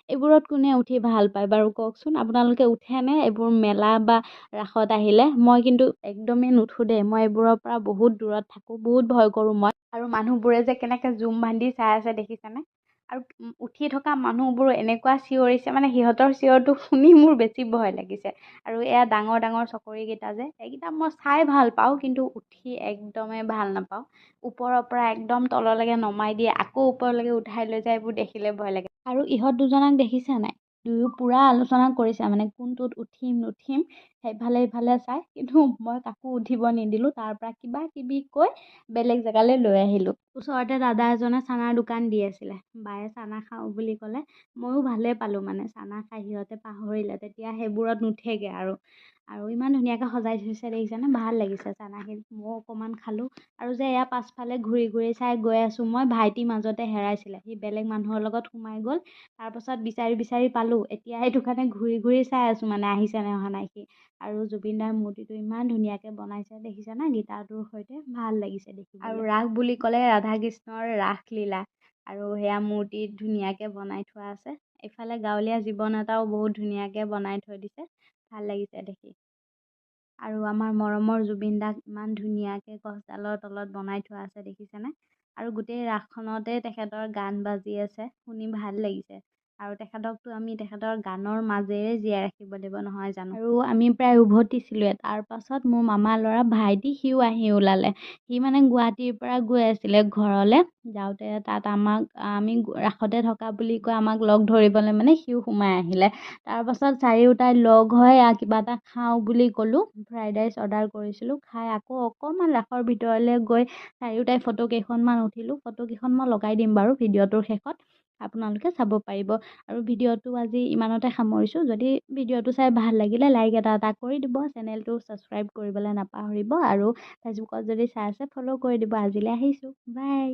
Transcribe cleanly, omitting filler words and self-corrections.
এইবোৰত কোনে উঠি ভাল পায় বাৰু কওকচোন? আপোনালোকে উঠেনে এইবোৰ মেলা বা ৰাসত আহিলে? মই কিন্তু একদমেই নুঠো দেই। মই এইবোৰৰ পৰা বহুত দূৰত থাকোঁ, বহুত ভয় কৰোঁ মই। আৰু মানুহবোৰে যে কেনেকৈ জুম বান্ধি চাই আছে দেখিছেনে? আৰু উঠি থকা মানুহবোৰো এনেকুৱা চিঞৰিছে, মানে সিহঁতৰ চিঞৰটো শুনি মোৰ বেছি ভয় লাগিছে। আৰু এয়া ডাঙৰ ডাঙৰ চকৰিকেইটা যে, এইকেইটা মই চাই ভাল পাওঁ, কিন্তু উঠি একদমেই ভাল নাপাওঁ। ওপৰৰ পৰা একদম তললৈকে নমাই দিয়ে, আকৌ ওপৰলৈকে উঠাই লৈ যায়, এইবোৰ দেখিলে ভয় লাগে। আৰু ইহঁত দুজনাক দেখিছে নাই? দুয়ো পূৰা আলোচনা কৰিছে মানে কোনটোত উঠিম নুঠিম, সেইফালে ইফালে চাই। কিন্তু মই কাকো উঠিব নিদিলোঁ, তাৰ পৰা কিবা কিবি কৈ বেলেগ জেগালৈ লৈ আহিলোঁ। ওচৰতে দাদা এজনে চানাৰ দোকান দি আছিলে, বায়ে চানা খাওঁ বুলি ক'লে, ময়ো ভালেই পালোঁ। মানে চানা খাই সিহঁতে পাহৰিলে, তেতিয়া সেইবোৰত নুঠেগৈ আৰু। আৰু ইমান ধুনীয়াকৈ সজাই থৈছে দেখিছেনে? ভাল লাগিছে চানাখিনি, ময়ো অকণমান খালোঁ। আৰু যে এয়া পাছফালে ঘূৰি ঘূৰি চাই গৈ আছোঁ মই, ভাইটি মাজতে হেৰাইছিলে, সি বেলেগ মানুহৰ লগত সোমাই গ'ল। তাৰপাছত বিচাৰি বিচাৰি পালোঁ। এতিয়া সেইটো কাৰণে ঘূৰি ঘূৰি চাই আছোঁ মানে আহিছে নে অহা নাই সি। আৰু জুবিন দাৰ মূৰ্তিটো ইমান ধুনীয়াকৈ বনাইছে দেখিছেনে? গীটাৰটোৰ সৈতে ভাল লাগিছে দেখিবলৈ। আৰু ৰাস বুলি ক'লে ৰাধা কৃষ্ণৰ ৰাসলীলা, আৰু সেয়া মূৰ্তি ধুনীয়াকৈ বনাই থোৱা আছে। এইফালে গাঁৱলীয়া জীৱন এটাও বহুত ধুনীয়াকৈ বনাই থৈ দিছে, ভাল লাগিছে দেখি। আৰু আমাৰ মৰমৰ জুবিন দাক ইমান ধুনীয়াকৈ গছডালৰ তলত বনাই থোৱা আছে দেখিছেনে? আৰু গোটেই ৰাসখনতে তেখেতৰ গান বাজি আছে, শুনি ভাল লাগিছে। আৰু তেখেতকতো আমি তেখেতৰ গানৰ মাজেৰে জীয়াই ৰাখিব লাগিব, নহয় জানো? আৰু আমি প্ৰায় উভতিছিলোঁৱে, তাৰপাছত মোৰ মামা ল'ৰা ভাইটি সিও আহি ওলালে। সি মানে গুৱাহাটীৰ পৰা গৈ আছিলে ঘৰলৈ, যাওঁতে তাত আমাক আমি ৰাসতে থকা বুলি কৈ আমাক লগ ধৰিবলৈ মানে সিও সোমাই আহিলে। তাৰপাছত চাৰিওটাই লগ হৈ কিবা এটা খাওঁ বুলি ক'লোঁ, ফ্ৰাইড ৰাইচ অৰ্ডাৰ কৰিছিলোঁ। খাই আকৌ অকণমান ৰাসৰ ভিতৰলৈ গৈ চাৰিওটাই ফটো কেইখনমান উঠিলোঁ। ফটো কেইখন মই লগাই দিম বাৰু ভিডিঅ'টোৰ শেষত, আপোনালোকে চাব পাৰিব। আৰু ভিডিঅ'টো আজি ইমানতে সামৰিছোঁ। যদি ভিডিঅ'টো চাই ভাল লাগিলে লাইক এটা এটা কৰি দিব, চেনেলটো ছাবস্ক্ৰাইব কৰিবলৈ নাপাহৰিব, আৰু ফেচবুকত যদি চাই আছে ফ'ল' কৰি দিব। আজিলৈ আহিছোঁ, বাই।